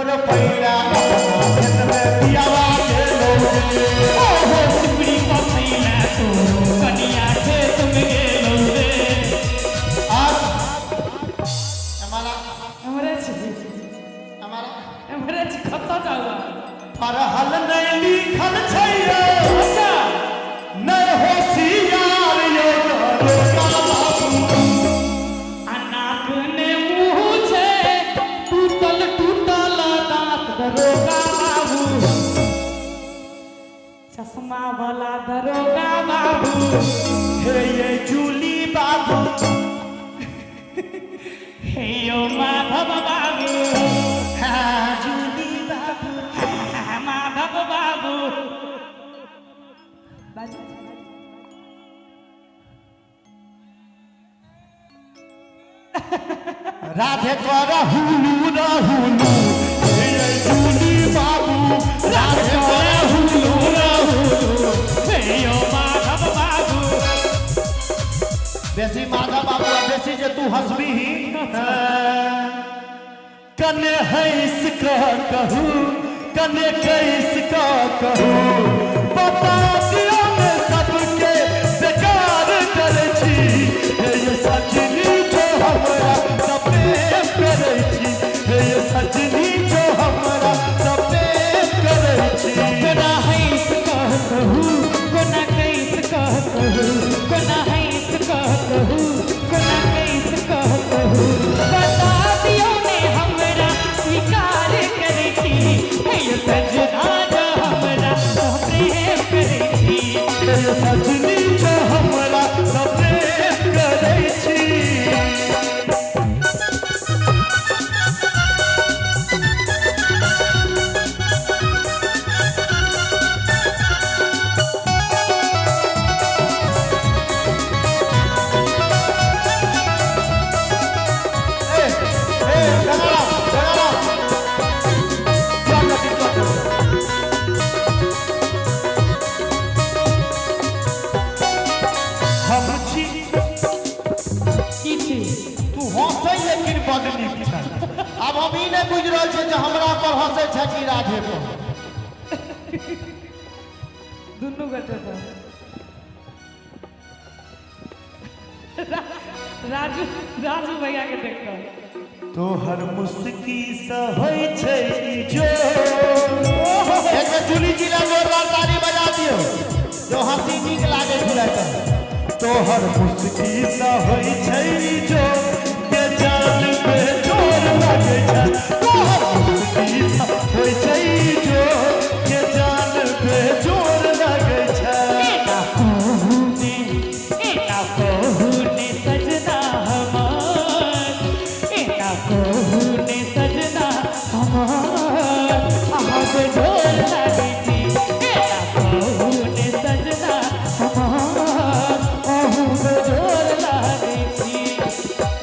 रोपैला अपना खेत में पियावा गेलो रे। ओहो सिपरी पसैला तोरो कनिया खेत में गेलो रे। आर हमारा एम्हरे छी। हमारा एम्हरे छी, कतऽ जाउ अहाँ? पढ़ल नहि लिखल छै यौ, अच्छा। नहि होशियार यौ दरोगा बाबू। आ नाक ने मुँह छै, टूटल टूटल दाँत दरोगा बाबू, चश्मा वाला दरोगा बाबू। हे ये जूली बाबू, हे यौ माधव बाबू, हाँ जूली बाबू, माधव बाबू। बाजू। राधे कर हुलू रहुलू, हे ये जूली बाबू, राधे कर हुलू रहुलू, हे यौ माधव बाबू। बेसी माधव बाबू आ बेसी जे तू हंसबीही, कने हंस कऽ कहू, कने कैस कऽ कहू, बता दियौ ने सबके बेकार करै छी। हे ये सजनी जो हमरा सँ प्रेम करै छी, हे ये सजनी जो हमरा सँ प्रेम करै छी। कोना हंस कह कहू, कोना कैस कह कहू, कोना हंस कह कहू, कोना कैस कह कहू, बता दियौ ने हमरा स्वीकार करै छी। हे यौ सजना जो हमरा सँ प्रेम करै छी। हे ये सजनी जो हमरा सँ प्रेम करै छी। ए, ए, गंगाराम, गंगाराम। चल, चल, चल। हम छी की छी? तू हंसै लेकिन बड नीक छै। आब हम ई नहि बुझि रहल छियै जे हमरा पर हंसै छै कि राधे पर। दुनू गोटे पर। राजू, राजू भैया के देख कऽ तोहर मुस्की से होइ छै ई जो। एक बेर जूली जी ला जोरदार ताली बजा दियौ, जो हंसी नीक लागे छलै तऽ। तोहर मुस्की से होइ छै ई जो के जान पे जोर लागै छै। तोहर मुस्की से होइ छै ई जो के जान पे जोर लागै छै। एना कहू ने, एना कहू ने सजना हमार, एना कहू ने सजना हमार, अहाँ बेजोड़ लागै छी। एना कहू ने सजना हमार, अहूँ बेजोड़ लागै छी।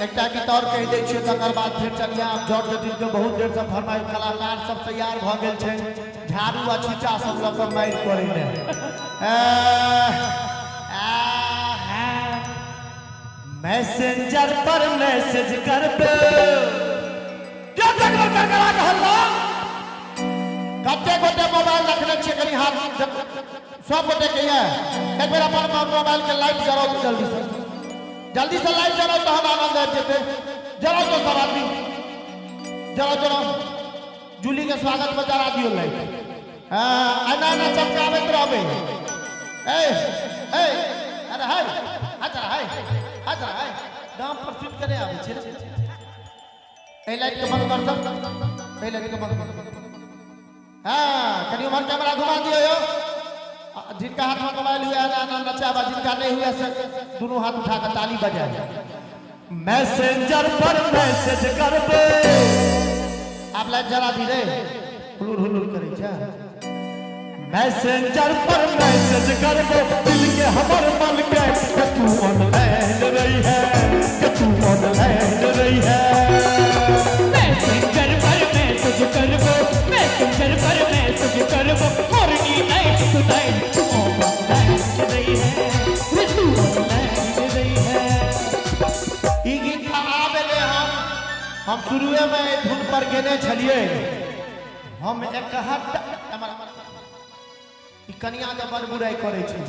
एकटा गीत और कहि दै छियै, तकर बाद फेर चलिए। आब जट जटिन के बहुत देर से फरमाइश, कलाकार सब तैयार भऽ गेल छै झाड़ू आ छींचा सब लऽ कऽ मारि करै लए। मैसेंजर पर मैसेज करबे, कते गोटे मोबाइल रखने छियै? कनि हाथ सब गोटे के ये एक बेर अपन मोबाइल के लाइट जराउ तऽ जल्दी से, जल्दी से लाइट जराउ, तहन आनंद आबि जेतै। जराउ तो सब आदमी जराउ, जराउ। जूली के स्वागत में जरा दियौ लाइट। हाँ, एना एना चमकाबैत रहबै। ए ए, अरे हाय, अच्छा हाय, अच्छा हाय, गाम पर सुति के नहि आबै छै। एहि लाइट के बंद कर सब, एहि लाइट के बंद कर। हाँ, कनि उम्हर कैमरा घुमा दियौ यौ। जिनका हाथ में मोबाइल हुए ना ना नचाबा, जिनका नहीं हुए से दोनों हाथ उठा के ताली बजाए। मैसेंजर पर मैसेज करबे, आप लाइट जरा दी रे, हुलुर हुलुर करै छै। मैसेंजर पर मैसेज करबो, दिल के हमर मन के के तू ऑनलाइन रही है, के तू ऑनलाइन रही है। मैसेंजर पर मैसेज करबो, मैसेंजर पर मैसेज करबो, मोरनी नाइट टू नाइट, तू ऑनलाइन रही है रे, तू ऑनलाइन रही है। ई गीत आब एलै। हम शुरुए में एहि धुन पर गेने छलियै। हम एक हट हमर ई कनिया के बड़ बुराइ करै छै।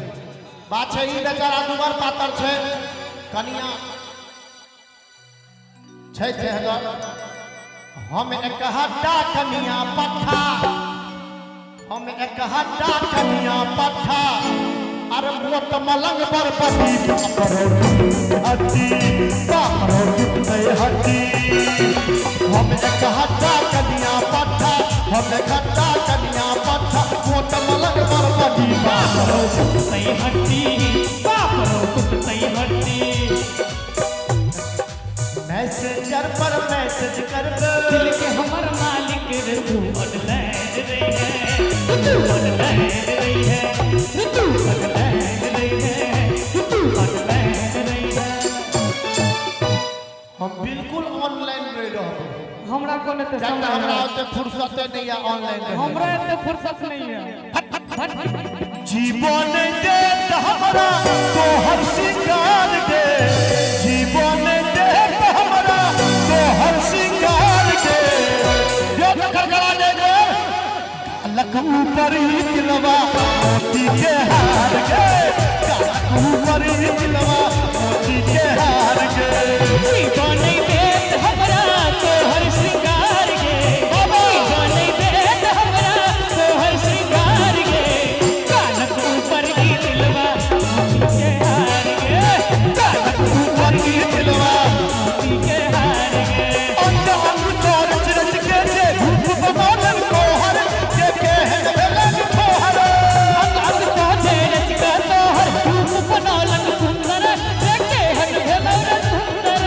बात छै ई बेचारा दुबर पातर छै, कनिया छै तेहगर। हम एक हट्टा कनिया पट्ठा, हम एक हट्टा कनिया पट्ठा, अरे मोट मलंग पर पति बापरो हड्डी, बापरो टूटते हड्डी। हम एक हट्टा कनिया पट्ठा, हम एक हट्टा कनिया पट्ठा, मोट मलंग पर पति बापरो टूटते हड्डी, बापरो टूटते हड्डी। मैसेंजर पर मैसेज कर दो, दिल के हमर मालिक रे तू ऑनलाइन रही है, तू ऑनलाइन रही है, तू ऑनलाइन रही है, तू ऑनलाइन रही है। हम बिल्कुल ऑनलाइन रह रहब। हमरा कोनो ते कियाकि समय हमरा है। ओते फुर्सते नहीं है ऑनलाइन रहे। हमरा एते फुर्सत नहीं है। जीवन देत हमरा तोहर सिंगार के, जीवन देत हमरा तोहर सिंगार के, जो खड़खड़ा दे दे लख ऊपर ही दिलवा मोती के हार के, लख ऊपर ही दिलवा मोती के हार के। जीवन देत हमरा तोहर श्रृंगार गे, जीवन देत हमरा तोहर श्रृंगार गे, कानक ऊपर की दिलवा मोती के हार गे, कानक ऊपर ही दिलवा मोती के हार गे। अंग अंग तो रच रच के जे रूप बनौलन कोहर के केहन भेलन ठोहर। अंग अंग सोझे रच के तोहर रूप बनौलन सुंदर, रे केहन भेलौ रे सुंदर।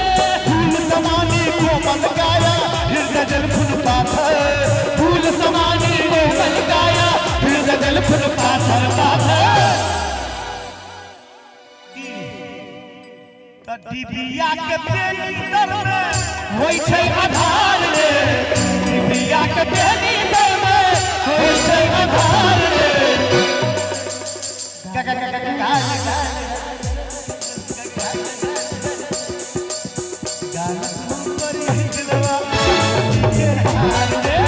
फूल समानी कोमल गाया हृदय जल फुल पाथर, फूल समानी कोमल गाया हृदय जल फुल पाथर पाथर। डिबिया के बेली तर में होइ छै आधार रे, डिबिया के बेली तर में होइ छै आधार रे। गा गा गा गा गा गा ऊपर की दिलवा मोती के हार रे।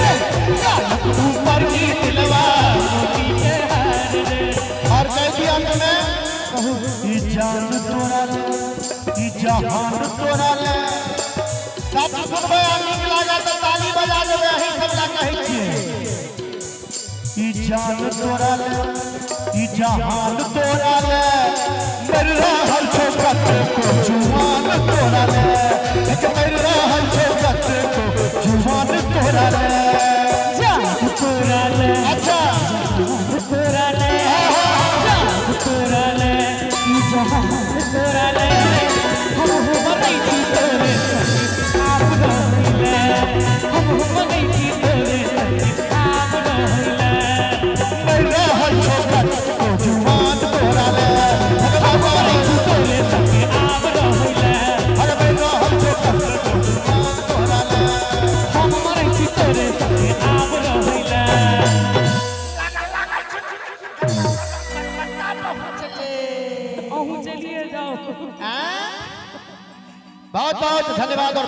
और कह दिया अंत में ई जान तोरा ले, ई जहान तोरा ले। सब सुनबै आ नीक लागत तऽ ताली बजा देबै, अहीं सब ला कहै छियै। ई जान तोरा ले, ई जहान तोरा ले, मरि रहल छौ कतेको जुआन तोरा ले, एक मरि रहल छौ कतेको जुआन तोरा ले। जान तोरा ले, अच्छा तोरा ले, जान तोरा ले, ई जहान तोरा ले, हम मरै छी तोरे संगे आप रहिले, हम मरै छी तोरे संगे आप रहिले। मरि रहल छौ कतेको जुआन तोरा ले, हम मरै छी तोरे संगे आप रहिले, अरे मरि रहल छौ कतेको जुआन तोरा ले, हम मरै छी तोरे संगे आप रहिले। अहूँ चलिए जाओ। बहुत बहुत धन्यवाद। और